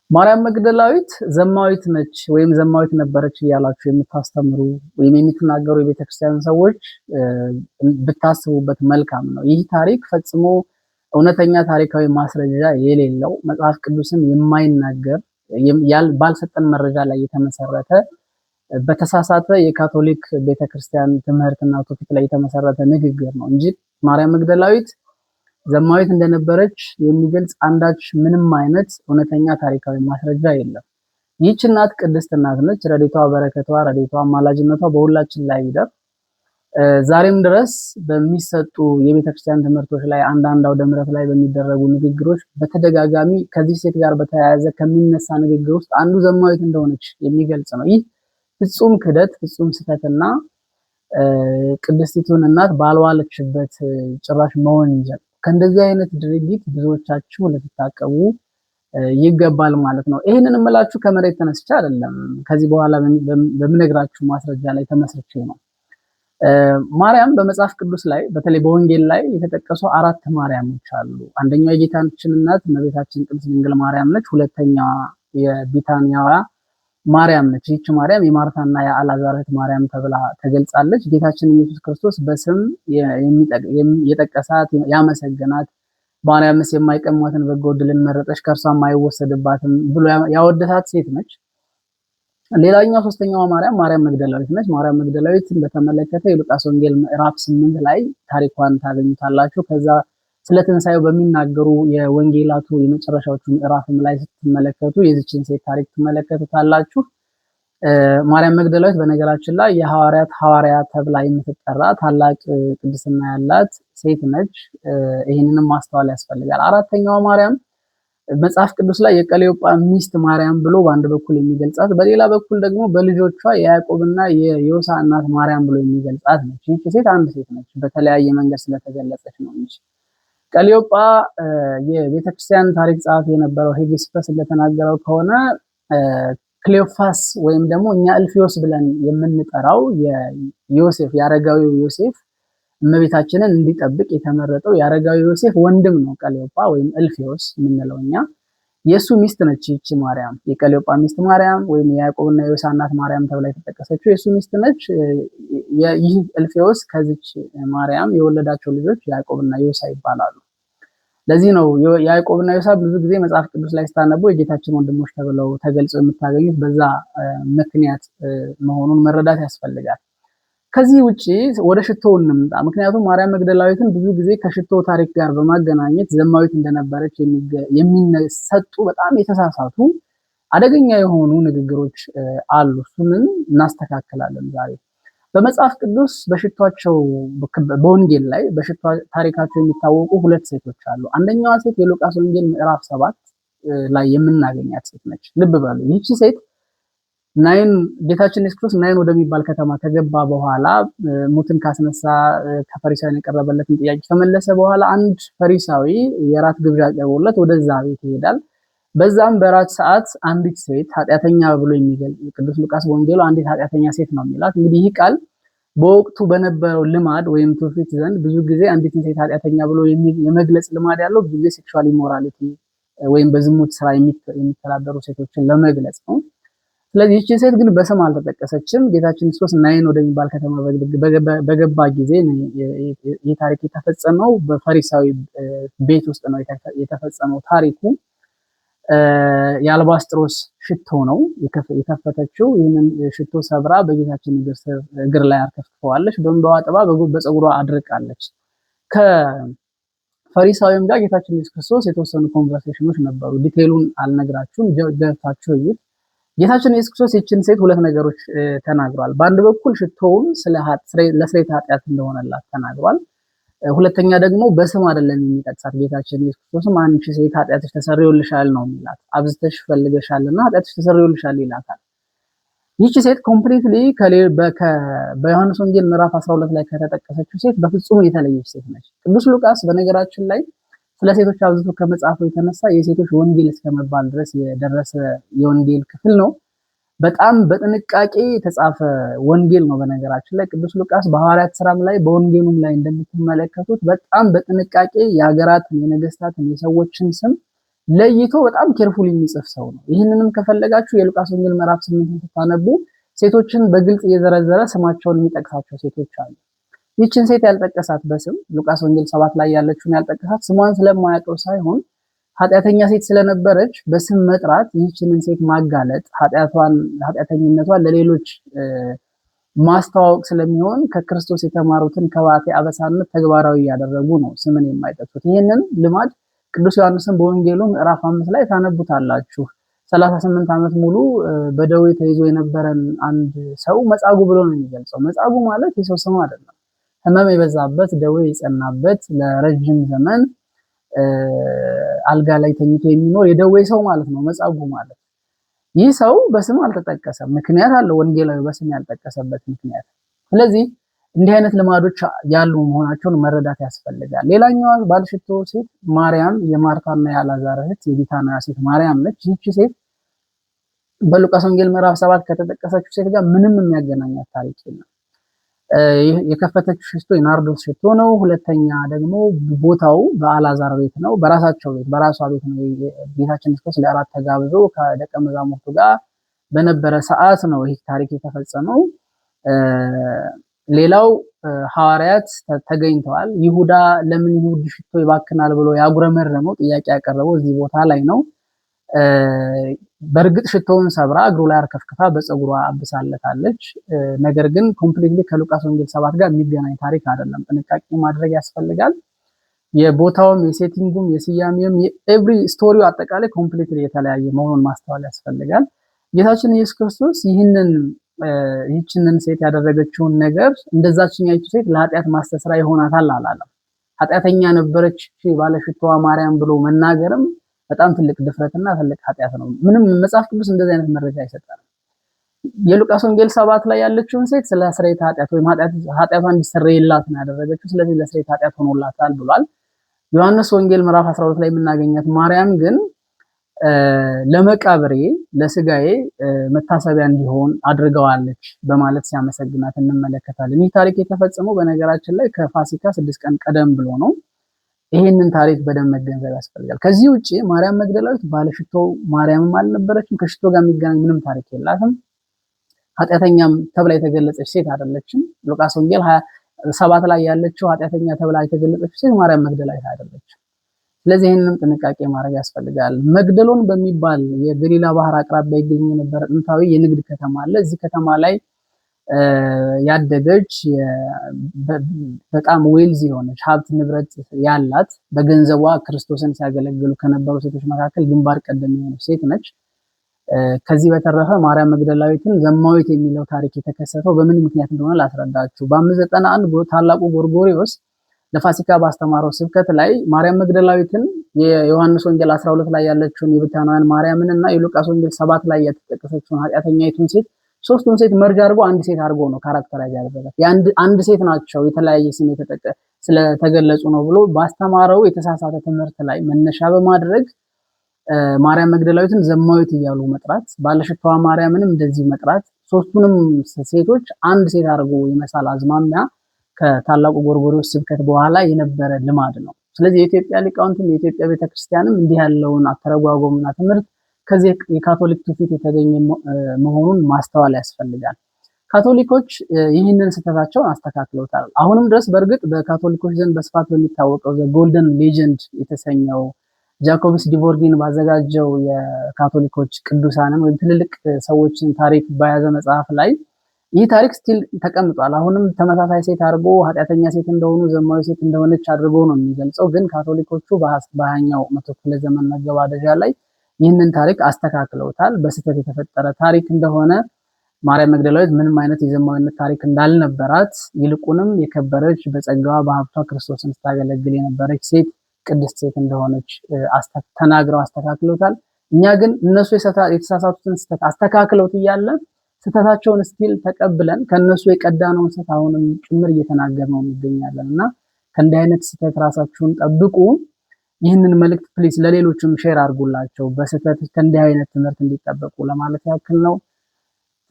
ማርያም መግደላዊት ዘማዊት ነች ወይም ዘማዊት ነበረች እያላችሁ የምታስተምሩ ወይም የምትናገሩ የቤተክርስቲያን ሰዎች ብታስቡበት መልካም ነው። ይህ ታሪክ ፈጽሞ እውነተኛ ታሪካዊ ማስረጃ የሌለው፣ መጽሐፍ ቅዱስም የማይናገር፣ ባልሰጠን መረጃ ላይ የተመሰረተ፣ በተሳሳተ የካቶሊክ ቤተክርስቲያን ትምህርትና ትውፊት ላይ የተመሰረተ ንግግር ነው እንጂ ማርያም መግደላዊት ዘማዊት እንደነበረች የሚገልጽ አንዳች ምንም አይነት እውነተኛ ታሪካዊ ማስረጃ የለም። ይህች እናት ቅድስት እናት ነች። ረድኤቷ፣ በረከቷ፣ ረድኤቷ፣ አማላጅነቷ በሁላችን ላይ ይደር። ዛሬም ድረስ በሚሰጡ የቤተክርስቲያን ትምህርቶች ላይ፣ አንዳንድ አውደ ምሕረት ላይ በሚደረጉ ንግግሮች በተደጋጋሚ ከዚህ ሴት ጋር በተያያዘ ከሚነሳ ንግግር ውስጥ አንዱ ዘማዊት እንደሆነች የሚገልጽ ነው። ይህ ፍጹም ክህደት፣ ፍጹም ስህተትና ቅድስቲቱን እናት ባልዋለችበት ጭራሽ መወንጀል። ከእንደዚህ አይነት ድርጊት ብዙዎቻችሁ ልትታቀቡ ይገባል ማለት ነው። ይህንን እምላችሁ ከመሬት ተነስቼ አይደለም። ከዚህ በኋላ በምነግራችሁ ማስረጃ ላይ ተመስርቼ ነው። ማርያም በመጽሐፍ ቅዱስ ላይ፣ በተለይ በወንጌል ላይ የተጠቀሱ አራት ማርያሞች አሉ። አንደኛው የጌታችን እናት እመቤታችን ቅድስት ድንግል ማርያም ነች። ሁለተኛዋ የቢታንያዋ ማርያም ነች። ይህች ማርያም የማርታና የአልዓዛር እህት ማርያም ተብላ ተገልጻለች። ጌታችን ኢየሱስ ክርስቶስ በስም የጠቀሳት፣ ያመሰገናት፣ ማርያምስ የማይቀሟትን በጎ ዕድልን መረጠች፣ ከእርሷም አይወሰድባትም ብሎ ያወደሳት ሴት ነች። ሌላኛው ሶስተኛዋ ማርያም ማርያም መግደላዊት ነች። ማርያም መግደላዊትን በተመለከተ የሉቃስ ወንጌል ምዕራፍ 8 ላይ ታሪኳን ታገኙታላችሁ። ከዛ ስለ ትንሳኤው በሚናገሩ የወንጌላቱ የመጨረሻዎቹ ምዕራፍም ላይ ስትመለከቱ የዚችን ሴት ታሪክ ትመለከቱታላችሁ። ማርያም መግደላዊት በነገራችን ላይ የሐዋርያት ሐዋርያ ተብላ የምትጠራ ታላቅ ቅድስና ያላት ሴት ነች። ይህንንም ማስተዋል ያስፈልጋል። አራተኛዋ ማርያም መጽሐፍ ቅዱስ ላይ የቀሌዮጳ ሚስት ማርያም ብሎ በአንድ በኩል የሚገልጻት፣ በሌላ በኩል ደግሞ በልጆቿ የያዕቆብና የዮሳ እናት ማርያም ብሎ የሚገልጻት ነች። ይህች ሴት አንድ ሴት ነች፣ በተለያየ መንገድ ስለተገለጸች ነው እንጂ። ቀሌዮጳ የቤተክርስቲያን ታሪክ ጸሐፊ የነበረው ሄጊስፐስ እንደተናገረው ከሆነ ክሌዮፋስ ወይም ደግሞ እኛ እልፊዮስ ብለን የምንጠራው የዮሴፍ፣ የአረጋዊው ዮሴፍ፣ እመቤታችንን እንዲጠብቅ የተመረጠው የአረጋዊ ዮሴፍ ወንድም ነው ቀሌዮጳ ወይም እልፊዮስ የምንለው እኛ። የእሱ ሚስት ነች ይቺ ማርያም። የቀሌዮጳ ሚስት ማርያም ወይም የያዕቆብና የዮሳ እናት ማርያም ተብላ የተጠቀሰችው የእሱ ሚስት ነች። ይህ እልፊዮስ ከዚች ማርያም የወለዳቸው ልጆች ያዕቆብና ዮሳ ይባላሉ። ለዚህ ነው ያዕቆብና ዮሳ ብዙ ጊዜ መጽሐፍ ቅዱስ ላይ ስታነቡ የጌታችን ወንድሞች ተብለው ተገልጸው የምታገኙት በዛ ምክንያት መሆኑን መረዳት ያስፈልጋል። ከዚህ ውጪ ወደ ሽቶ እንምጣ። ምክንያቱም ማርያም መግደላዊትን ብዙ ጊዜ ከሽቶ ታሪክ ጋር በማገናኘት ዘማዊት እንደነበረች የሚሰጡ በጣም የተሳሳቱ አደገኛ የሆኑ ንግግሮች አሉ። እሱንን እናስተካክላለን ዛሬ። በመጽሐፍ ቅዱስ በሽቷቸው፣ በወንጌል ላይ በሽቶ ታሪካቸው የሚታወቁ ሁለት ሴቶች አሉ። አንደኛዋ ሴት የሉቃስ ወንጌል ምዕራፍ 7 ላይ የምናገኛት ሴት ነች። ልብ በሉ፣ ይህቺ ሴት ናይን፣ ጌታችን ኢየሱስ ክርስቶስ ናይን ወደሚባል ከተማ ከገባ በኋላ፣ ሙትን ካስነሳ፣ ከፈሪሳውያን የቀረበለትን ጥያቄ ከመለሰ በኋላ አንድ ፈሪሳዊ የራት ግብዣ ቀርቦለት ወደዛ ቤት ይሄዳል። በዛም በራት ሰዓት አንዲት ሴት፣ ኃጢአተኛ ብሎ የሚገልጽ ቅዱስ ሉቃስ ወንጌሉ አንዲት ኃጢአተኛ ሴት ነው የሚላት። እንግዲህ ይህ ቃል በወቅቱ በነበረው ልማድ ወይም ትውፊት ዘንድ ብዙ ጊዜ አንዲትን ሴት ኃጢአተኛ ብሎ የመግለጽ ልማድ ያለው ብዙ ጊዜ sexual immorality ወይም በዝሙት ስራ የሚተዳደሩ ሴቶችን ለመግለጽ ነው። ስለዚህ ይህችን ሴት ግን በስም አልተጠቀሰችም። ጌታችን ክርስቶስ ናይን ወደሚባል ከተማ በገባ ጊዜ ይህ ታሪክ የተፈጸመው፣ በፈሪሳዊ ቤት ውስጥ ነው የተፈጸመው ታሪኩ። የአልባስጥሮስ ሽቶ ነው የከፈተችው። ይህንን ሽቶ ሰብራ በጌታችን እግር ላይ አርከፍክፈዋለች። በእንባዋ አጥባ በፀጉሯ አድርቃለች። ከፈሪሳዊም ጋር ጌታችን ኢየሱስ ክርስቶስ የተወሰኑ conversation ኖች ነበሩ። Detail ኡን አልነግራችሁም፣ ገብታችሁ እዩት። ጌታችን ኢየሱስ ክርስቶስ ይችን ሴት ሁለት ነገሮች ተናግሯል። በአንድ በኩል ሽቶውን ለስርየተ ኃጢአት እንደሆነላት ተናግሯል። ሁለተኛ ደግሞ በስም አይደለም የሚጠቅሳት፣ ጌታችን ኢየሱስ ክርስቶስም አንቺ ሴት ኃጢአትሽ ተሰርዮልሻል ነው የሚላት። አብዝተሽ ፈልገሻልና ኃጢአትሽ ተሰርዮልሻል ይላታል። ይህቺ ሴት completely በዮሐንስ ወንጌል ምዕራፍ 12 ላይ ከተጠቀሰችው ሴት በፍጹም የተለየች ሴት ነች። ቅዱስ ሉቃስ በነገራችን ላይ ስለ ሴቶች አብዝቶ ከመጻፉ የተነሳ የሴቶች ወንጌል እስከመባል ድረስ የደረሰ የወንጌል ክፍል ነው። በጣም በጥንቃቄ የተጻፈ ወንጌል ነው። በነገራችን ላይ ቅዱስ ሉቃስ በሐዋርያት ስራም ላይ በወንጌሉም ላይ እንደምትመለከቱት በጣም በጥንቃቄ የሀገራትን፣ የነገስታትን፣ የሰዎችን ስም ለይቶ በጣም careful የሚጽፍ ሰው ነው። ይህንንም ከፈለጋችሁ የሉቃስ ወንጌል ምዕራፍ 8 ስታነቡ ሴቶችን በግልጽ እየዘረዘረ ስማቸውን የሚጠቅሳቸው ሴቶች አሉ። ይህችን ሴት ያልጠቀሳት በስም ሉቃስ ወንጌል 7 ላይ ያለችውን ያልጠቀሳት ስሟን ስለማያውቀው ሳይሆን ኃጢአተኛ ሴት ስለነበረች በስም መጥራት ይህችንን ሴት ማጋለጥ ኃጢአተኝነቷን ለሌሎች ማስተዋወቅ ስለሚሆን ከክርስቶስ የተማሩትን ከባቴ አበሳነት ተግባራዊ እያደረጉ ነው ስምን የማይጠቅሱት። ይህንን ልማድ ቅዱስ ዮሐንስን በወንጌሉ ምዕራፍ 5 ላይ ታነቡታላችሁ። 38 ዓመት ሙሉ በደዌ ተይዞ የነበረን አንድ ሰው መጻጉዕ ብሎ ነው የሚገልጸው። መጻጉዕ ማለት የሰው ስም አይደለም። ህመም የበዛበት፣ ደዌ የጸናበት፣ ለረጅም ዘመን አልጋ ላይ ተኝቶ የሚኖር የደዌ ሰው ማለት ነው መጻጉዕ ማለት። ይህ ሰው በስም አልተጠቀሰም። ምክንያት አለው ወንጌላዊ በስም ያልጠቀሰበት ምክንያት። ስለዚህ እንዲህ አይነት ልማዶች ያሉ መሆናቸውን መረዳት ያስፈልጋል። ሌላኛዋ ባለሽቶ ሴት ማርያም የማርታና የአልዓዛር እህት የቢታንያ ሴት ማርያም ነች። ይህቺ ሴት በሉቃስ ወንጌል ምዕራፍ 7 ከተጠቀሰችው ሴት ጋር ምንም የሚያገናኛት ታሪክ የለም። የከፈተችው ሽቶ የናርዶስ ሽቶ ነው። ሁለተኛ ደግሞ ቦታው በአልዓዛር ቤት ነው፣ በራሳቸው ቤት በራሷ ቤት ነው። ጌታችን ክርስቶስ ለእራት ተጋብዞ ከደቀ መዛሙርቱ ጋር በነበረ ሰዓት ነው ይህ ታሪክ የተፈጸመው። ሌላው ሐዋርያት ተገኝተዋል። ይሁዳ ለምን ይህ ውድ ሽቶ ይባክናል ብሎ ያጉረመረመው ጥያቄ ያቀረበው እዚህ ቦታ ላይ ነው። በእርግጥ ሽቶውን ሰብራ እግሩ ላይ አርከፍክፋ በፀጉሯ አብሳለታለች። ነገር ግን completely ከሉቃስ ወንጌል 7 ጋር የሚገናኝ ታሪክ አይደለም። ጥንቃቄ ማድረግ ያስፈልጋል። የቦታውም፣ የ setting ኡም፣ የስያሜውም፣ የ every story ው አጠቃላይ completely የተለያየ መሆኑን ማስተዋል ያስፈልጋል። ጌታችን ኢየሱስ ክርስቶስ ይህችንን ሴት ያደረገችውን ነገር እንደዛችኛይቱ ሴት ለኃጢአት ማስተስሪያ ይሆናታል አላለም። ኃጢአተኛ ነበረች ባለሽቶዋ ማርያም ብሎ መናገርም በጣም ትልቅ ድፍረትና ትልቅ ኃጢአት ነው። ምንም መጽሐፍ ቅዱስ እንደዚህ አይነት መረጃ አይሰጠንም። የሉቃስ ወንጌል 7 ላይ ያለችውን ሴት ስለ ስርየተ ኃጢአት ወይም ኃጢአቷ እንዲሰረይላት ነው ያደረገችው። ስለዚህ ለስርየተ ኃጢአት ሆኖላታል ብሏል። ዮሐንስ ወንጌል ምዕራፍ 12 ላይ የምናገኛት ማርያም ግን ለመቃብሬ ለስጋዬ መታሰቢያ እንዲሆን አድርገዋለች በማለት ሲያመሰግናት እንመለከታለን። ይህ ታሪክ የተፈጸመው በነገራችን ላይ ከፋሲካ 6 ቀን ቀደም ብሎ ነው። ይሄንን ታሪክ በደንብ መገንዘብ ያስፈልጋል። ከዚህ ውጪ ማርያም መግደላዊት ባለሽቶ ማርያምም አልነበረችም። ከሽቶ ጋር የሚገናኝ ምንም ታሪክ የላትም። ኃጢአተኛም ተብላ የተገለጸች ሴት አይደለችም። ሉቃስ ወንጌል 7 ላይ ያለችው ኃጢአተኛ ተብላ የተገለጸች ሴት ማርያም መግደላዊት አይደለችም። ስለዚህ ይህንንም ጥንቃቄ ማድረግ ያስፈልጋል። መግደሎን በሚባል የገሊላ ባህር አቅራቢያ ይገኝ የነበረ ጥንታዊ የንግድ ከተማ አለ። እዚህ ከተማ ላይ ያደገች በጣም wealthy የሆነች ሀብት ንብረት ያላት በገንዘቧ ክርስቶስን ሲያገለግሉ ከነበሩ ሴቶች መካከል ግንባር ቀደም የሆነች ሴት ነች። ከዚህ በተረፈ ማርያም መግደላዊትን ዘማዊት የሚለው ታሪክ የተከሰተው በምን ምክንያት እንደሆነ ላስረዳችሁ። በ591 ታላቁ ጎርጎሪዎስ ለፋሲካ ባስተማረው ስብከት ላይ ማርያም መግደላዊትን የዮሐንስ ወንጌል 12 ላይ ያለችውን የብታናውያን ማርያምን እና የሉቃስ ወንጌል 7 ላይ የተጠቀሰችውን ኃጢአተኛይቱን ሴት ሶስቱን ሴት merge አድርጎ አንድ ሴት አድርጎ ነው characterize ያደረጋት። አንድ ሴት ናቸው የተለያየ ስም ስለተገለጹ ነው ብሎ ባስተማረው የተሳሳተ ትምህርት ላይ መነሻ በማድረግ ማርያም መግደላዊትን ዘማዊት እያሉ መጥራት፣ ባለሽታዋ ማርያምንም እንደዚህ መጥራት፣ ሶስቱንም ሴቶች አንድ ሴት አድርጎ የመሳል አዝማሚያ ከታላቁ ጎርጎርዮስ ስብከት በኋላ የነበረ ልማድ ነው። ስለዚህ የኢትዮጵያ ሊቃውንትም የኢትዮጵያ ቤተክርስቲያንም እንዲህ ያለውን አተረጓጎምና ትምህርት ከዚህ የካቶሊክ ትውፊት የተገኘ መሆኑን ማስተዋል ያስፈልጋል። ካቶሊኮች ይህንን ስህተታቸውን አስተካክለውታል። አሁንም ድረስ በእርግጥ በካቶሊኮች ዘንድ በስፋት በሚታወቀው The Golden Legend የተሰኘው ጃኮብስ ዲቮርጊን ባዘጋጀው የካቶሊኮች ቅዱሳንን ወይም ትልልቅ ሰዎችን ታሪክ በያዘ መጽሐፍ ላይ ይህ ታሪክ still ተቀምጧል። አሁንም ተመሳሳይ ሴት አድርጎ ኃጢአተኛ ሴት እንደሆኑ ዘማዊ ሴት እንደሆነች አድርጎ ነው የሚገልጸው። ግን ካቶሊኮቹ በ20ኛው መቶ ክፍለ ዘመን መገባደጃ ላይ ይህንን ታሪክ አስተካክለውታል። በስህተት የተፈጠረ ታሪክ እንደሆነ፣ ማርያም መግደላዊት ምንም አይነት የዘማዊነት ታሪክ እንዳልነበራት፣ ይልቁንም የከበረች በጸጋዋ በሀብቷ ክርስቶስን ስታገለግል የነበረች ሴት፣ ቅድስት ሴት እንደሆነች ተናግረው አስተካክለውታል። እኛ ግን እነሱ የተሳሳቱትን ስህተት አስተካክለውት እያለ ስህተታቸውን still ተቀብለን ከእነሱ የቀዳነውን ስህተት አሁንም ጭምር እየተናገርነው እንገኛለን እና ከእንዲህ አይነት ስህተት ራሳችሁን ጠብቁ። ይህንን መልእክት please ለሌሎችም share አድርጉላቸው፣ በስህተት ከእንዲህ አይነት ትምህርት እንዲጠበቁ ለማለት ያክል ነው።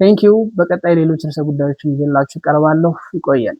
Thank you። በቀጣይ ሌሎች ርዕሰ ጉዳዮችን ይዤላችሁ እቀርባለሁ። ይቆየን።